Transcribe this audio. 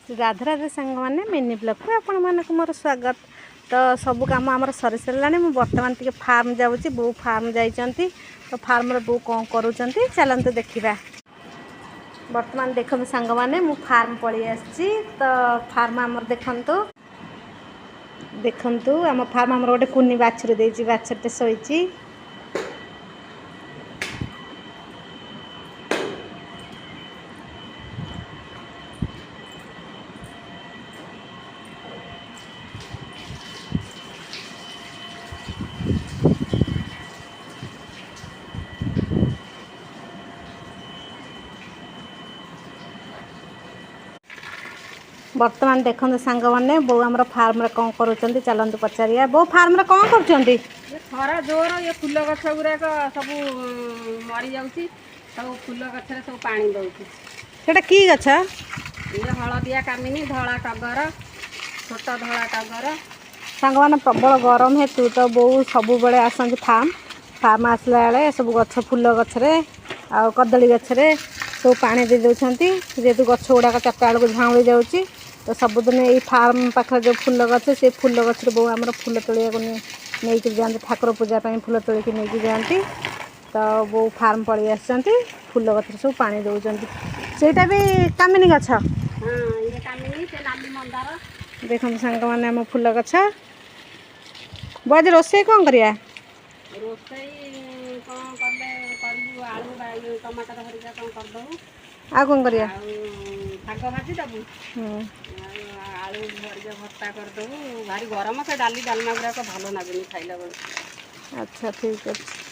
ରାଧେ ରାଧେ ସାଙ୍ଗମାନେ, ମିନି ବ୍ଲଗ୍କୁ ଆପଣମାନଙ୍କୁ ମୋର ସ୍ୱାଗତ। ତ ସବୁ କାମ ଆମର ସରି ସାରିଲାଣି। ମୁଁ ବର୍ତ୍ତମାନ ଟିକେ ଫାର୍ମ ଯାଉଛି। ବୋଉ ଫାର୍ମ ଯାଇଛନ୍ତି। ତ ଫାର୍ମରେ ବୋଉ କ'ଣ କରୁଛନ୍ତି, ଚାଲନ୍ତୁ ଦେଖିବା। ବର୍ତ୍ତମାନ ଦେଖନ୍ତୁ ସାଙ୍ଗମାନେ, ମୁଁ ଫାର୍ମ ପଳେଇ ଆସିଛି। ତ ଫାର୍ମ ଆମର ଦେଖନ୍ତୁ, ଦେଖନ୍ତୁ ଆମ ଫାର୍ମ। ଆମର ଗୋଟେ କୁନି ବାଛୁରୀ ଦେଇଛି, ବାଛୁରୀଟେ ଶୋଇଛି। ବର୍ତ୍ତମାନ ଦେଖନ୍ତୁ ସାଙ୍ଗମାନେ, ବୋଉ ଆମର ଫାର୍ମରେ କ'ଣ କରୁଛନ୍ତି, ଚାଲନ୍ତୁ ପଚାରିବା। ବୋଉ, ଫାର୍ମରେ କ'ଣ କରୁଛନ୍ତି? ଏ ଖରା ଜୋର, ଏ ଫୁଲ ଗଛ ଗୁଡ଼ାକ ସବୁ ମରିଯାଉଛି। ସବୁ ଫୁଲ ଗଛରେ ସବୁ ପାଣି ଦଉଛି। ସେଇଟା କି ଗଛ? ଇଏ ହଳଦିଆ କାମିନୀ, ଧଳା ଟଗର, ଛୋଟ ଧଳା ଟଗର। ସାଙ୍ଗମାନେ, ପ୍ରବଳ ଗରମ ହେତୁ ତ ବୋଉ ସବୁବେଳେ ଆସନ୍ତି ଫାର୍ମ। ଫାର୍ମ ଆସିଲା ବେଳେ ସବୁ ଗଛ, ଫୁଲ ଗଛରେ ଆଉ କଦଳୀ ଗଛରେ ସବୁ ପାଣି ଦେଇ ଦେଉଛନ୍ତି। ଯେହେତୁ ଗଛ ଗୁଡ଼ାକ 4ଟା ବେଳକୁ ଝାଉଁଳି ଯାଉଛି, ତ ସବୁଦିନ ଏଇ ଫାର୍ମ ପାଖରେ ଯେଉଁ ଫୁଲ ଗଛ, ସେ ଫୁଲ ଗଛରେ ବୋଉ ଆମର ଫୁଲ ତୋଳିବାକୁ ନେଇକି ଯାଆନ୍ତି। ଠାକୁର ପୂଜା ପାଇଁ ଫୁଲ ତୋଳିକି ନେଇକି ଯାଆନ୍ତି। ତ ବୋଉ ଫାର୍ମ ପଳେଇ ଆସିଛନ୍ତି, ଫୁଲ ଗଛରେ ସବୁ ପାଣି ଦେଉଛନ୍ତି। ସେଇଟା ବି କାମିନୀ ଗଛ? ହଁ, ଇଏ କାମିନୀ, ସେ ନାଲି ମନ୍ଦାର। ଦେଖନ୍ତୁ ସାଙ୍ଗମାନେ, ଆମ ଫୁଲ ଗଛ। ବୋଉ, ଆଜି ରୋଷେଇ କ'ଣ କରିବା? ରୋଷେଇ କ'ଣ କଲେ କରିବୁ? ଆଳୁ, ବାଇଗଣ, ଟମାଟର ହରିକା କ'ଣ କରିଦେବୁ। ଆଉ କ'ଣ କରିବା? ଆଉ ଶାଗ ଭାଜି ଦେବୁ। ଆଉ ଆଳୁ ହରିକା ଭର୍ତ୍ତା କରିଦେବୁ। ଭାରି ଗରମ, ସେ ଡାଲି ଡାଲମା ଗୁଡ଼ାକ ଭଲ ଲାଗୁନି ଖାଇଲା ବେଳକୁ। ଆଚ୍ଛା, ଠିକ୍ ଅଛି।